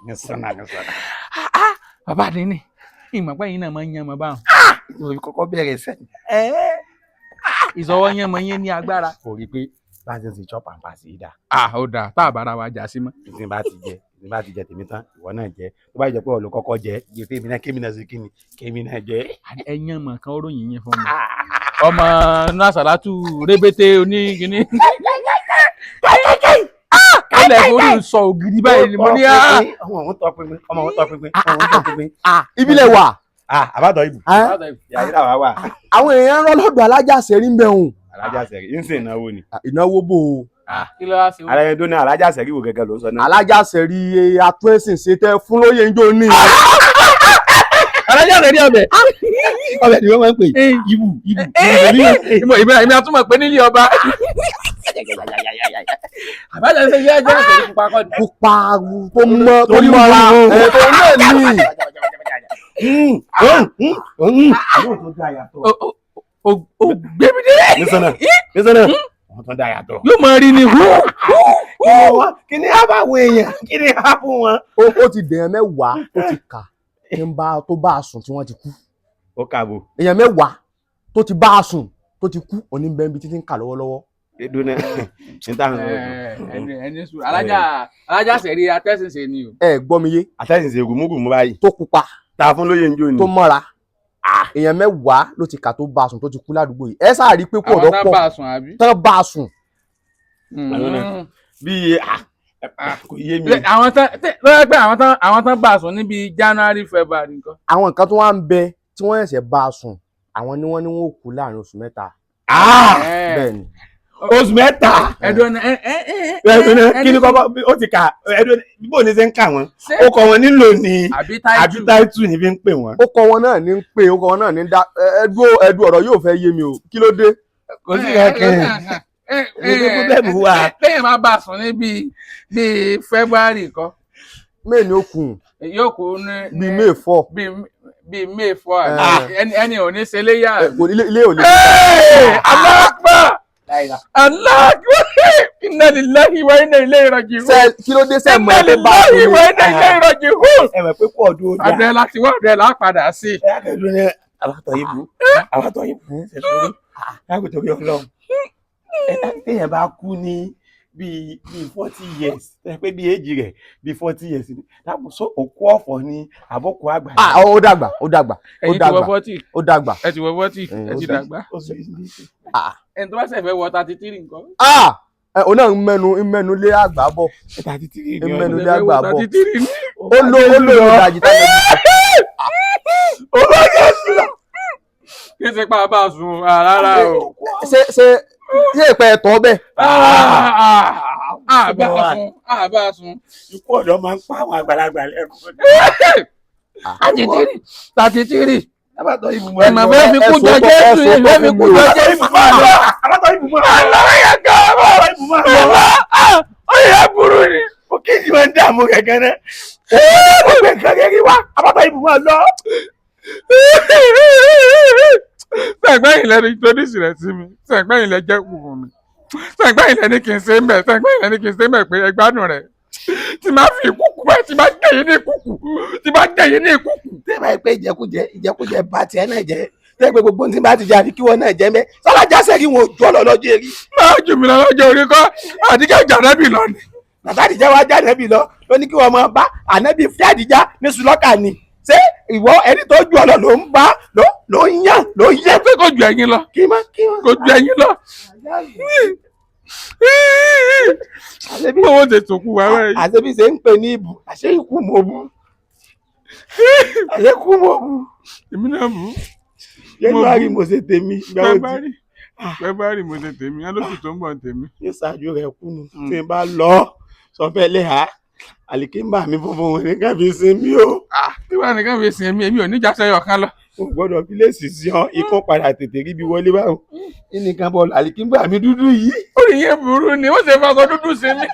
Ní sànà ní sànà. Bàbá àdínní, ìmọ̀ pé yín náà máa ń yan ọmọ báwọn. Mo fi kọ́kọ́ bẹ̀rẹ̀ sẹ́yìn. Ìsọwọ́ yẹn mọ yẹn ní agbára. Kò rí i pé bá a ṣe ń ṣe chop and pass yìí dà. Ah, ó dáa tá a bára wa jà sí mọ́. Tí n bá ti jẹ, tí n bá ti jẹ tèmi tán, ìwọ náà jẹ. Tó bá jẹ pé ọ̀lọ́ kọ́kọ́ jẹ, jẹ tèmi náà, kémi náà sí kíni, kémi náà jẹ. Ẹyán mọ̀ kan ó ròyìn yẹn fún mi. Ọmọ nasaratu rébété oníkíní. Ó lẹ̀ forí sọ ògiri báyìí ni mo ní á. Ọmọ òun tọ pinpin, ọmọ òun tọ pinpin, ọmọ òun tọ pinpin. Ìbílẹ̀ wà. Ah, àbátọ̀ ibù. Yàrá ìlà wà wà. Àwọn èèyàn ń rọ́ lọ́dọ̀ alájà sẹ́rí ń bẹ̀ hùn. Alájà sẹ̀rí, ń sìn ìnáwó ni. Ìnáwó bò ó. Kí ló wá sí? Ara ẹni tó ní alájà sẹ̀rí wò gẹ́gẹ́ ló ń sọ náà. Alájà sẹ́rí atúnẹ̀sìn ṣe tẹ́ fún lóye ń jó ní. Alájà rẹ̀ ní ọbẹ̀. Ọbẹ̀ ni wọ́n máa ń pè. Ibù, ibù. Ìmọ̀ ìmọ̀ àtúmọ̀ pé nílé ọba. Àbájá ṣe yá jẹ́ òṣèlú pupa kọ́ ni. Pupa tó mọ́ tó mọ́ra ẹ̀ tó náà ní. Àwọn tó dá yàtọ̀. Ó gbé mi dé. Nísànà, nísànà. Àwọn tó dá yàtọ̀. Yóò máa rí ni hú. Kí ni á bá wo èèyàn? Kí ni á fún wọn? Ó ti dèèyàn 10 tó ti kà ní bá tó bá a sùn tí wọ́n ti kú. Ó kàbò. Èèyàn 10 tó ti bá a sùn tó ti kú òní bẹ́ẹ̀ bí títí ń kà lọ́wọ́lọ́wọ́. Dídúná. Ní táwọn sọ. Ẹni ẹni sùn alájà sẹ̀rí atẹ́sìnṣe ni o. Ẹ gbọ́ mi yé. Àtẹ̀sìnṣe rùmúrùmú báyìí. Tó pupa. Ta fún lóye ń jó ni. Tó mọ́ra. Èèyàn 10 ló ti kà tó bá a sùn tó ti kú ládùúgbò yìí. Ẹ sáà rí i pé kú ọ̀dọ́ Àwọn tán pọ̀. bá a sùn àbí? Tán bá a sùn. Bí kò yé mi. Àwọn tán lọ́wọ́ pé àwọn tán bá a sùn níbi January, February nǹkan. Àwọn nǹkan tó wá ń bẹ tí wọ́n ṣẹ̀ṣẹ̀ bá a sùn, àwọn ni wọ́n ní wọ́n kú láàrin oṣù 3. Bẹ́ẹ̀ ni. Oṣù 3. Ẹ̀dùn ẹ̀ ẹ̀ ẹ̀ kí ni kọ́kọ́ ó ti kà ẹ̀dùn bó ni ṣe ń kà wọ́n. Ó kọ wọn nílò ni àbí táìtù ni fi ń pè wọ́n. Ó kọ wọn náà ní ń pè, ó kọ wọn náà ní ń dá. Ẹdú ọ̀rọ̀ yóò fẹ́ yé mi o, kí ló dé? Kò sí kankan. Ní pọ́blẹ́mù wà. Lẹ́yìn máa bá a sùn ní bíi February kọ́. May ni ó kù. Yóò kú ní. Bíi May 4. Bíi May 4 ẹni ò ní ṣe léyà. Ilé ò lè. Allahu Akbar! Allahu Akbar! Inna lillahi wa inna ilayhi raji'un. Kí ló dé sẹ́ mọ̀ ẹ́ tó bá a Inna sùn lillahi ní. wa inna ilayhi raji'un. Ẹ mọ̀ pé kú ọdún ó dá. Ọ̀dẹ láti wá, ọ̀dẹ là á padà sí. Ẹ á kẹ́dùn ní àbátọ̀ yìí bú. Àbátọ̀ yìí bú. Ṣe sùúrù. Ẹ kò torí Ọlọ́run. Téèyàn bá kú ní bíi 40 years, ẹ pé bíi èjì rẹ̀ bíi 40 years ni. Dáàbò sọ òkú ọ̀fọ̀ ni àbọ̀kù àgbà. Ó dàgbà, ó dàgbà, ó Ẹ̀yin ti wọ dàgbà, 40. ó dàgbà. Ẹ ti wọ 40, ẹ ti dàgbà. Ẹni tó bá ṣẹ̀ fẹ́ wọ 33 nǹkan. Òun náà ń mẹ́nu lé àgbà bọ̀. 33 Ń mẹ́nu lé àgbà bọ̀. 33 ni. Ó lo ìdajì tá a lè Ó bá Jésù lọ. Kí ṣe pa bá a sùn rárá o. Ṣé ṣé ìpẹ́ ẹ̀tọ́ bẹ́ẹ̀? Àbá a sùn, àbá a sùn. Ikú ọ̀dọ́ máa ń pa àwọn àgbàlagbà lẹ́kọ̀ọ́. 33, 33. Àbátọ̀ ibù Ẹ mà fẹ́ fi kú jọ Jésù, ẹ fẹ́ fi kú jọ Jésù. Àbátọ̀ ibù mọ́. Àlọ́ yẹn gan mọ́. Àbátọ̀ ibù mọ́. Ó yẹ burú ni. Ó kí ni máa ń dààmú kẹ̀kẹ́ náà. Ó gbé nǹkan kékeré wá. Àbátọ̀ ibù mọ́ lọ. Sẹ̀gbẹ́ ilẹ̀ ni introduce rẹ̀ sí mi. Sẹ̀gbẹ́ ilẹ̀ jẹ́ kùkù mi. Sẹ̀gbẹ́ ilẹ̀ ni kì í ṣe ń bẹ̀. Sẹ̀gbẹ́ ilẹ̀ ni kì í ṣe ń bẹ̀ pé ẹ gbádùn rẹ̀. Tí máa fi ìkúkù báyìí, tí máa jẹ̀yìn ní ìkúkù, tí máa jẹ̀yìn ní ìkúkù. Tẹ́ báyìí pé ìjẹkújẹ ìjẹkújẹ bá tiẹ̀ náà jẹ́. Tẹ́ pé gbogbo tí bá ti jẹ àfi kí wọ́n náà jẹ́ mẹ́. Sọ́lájà sẹ́rí wọn ò jọ́ lọ lọ́jọ́ eré. Máa jù mí lọ lọ́jọ́ orí kọ́, àdìgẹ́ ìjà nẹ́bì lọ ni. Bàbá àdìjá wa já ànẹ́bì lọ ló ní kí wọ́n máa bá ànẹ́bì fí àdìjá ní sùlọ́kà ni. Ṣé ìwọ ẹni tó ju ọlọ ló ń bá ló ń yàn ló ń yàn. Ṣé kò ju ẹ̀yin lọ? Kí má kí má. Kò ju ẹ̀yin lọ. Owó ti sòkú wa báyìí. Àṣebí ṣe ń pè ní ibù, àṣé ikú mo bú. Àṣé ikú mo bú. Èmi náà bú. January mo ṣe tèmi. February February mo ṣe tèmi, alóṣù tó ń bọ̀ tèmi. Ní ṣáájú rẹ̀ kúnu, tí n bá lọ sọ fẹ́ lé ha, àlìkínbà mi funfun wọn ní ká fi sinmi o. Tí wàá nìkan fi sinmi, èmi ò ní jáṣẹ́ yọ̀ kan lọ. O gbọ́dọ̀ fi léèsì sí ọ, ikán padà tètè ríbi wọlé báwọn. Nìkan bọ̀ àlìkínbà mi dúdú yìí. Ó ní yẹn burú ni, ó ṣe faṣọ dúdú sí mi.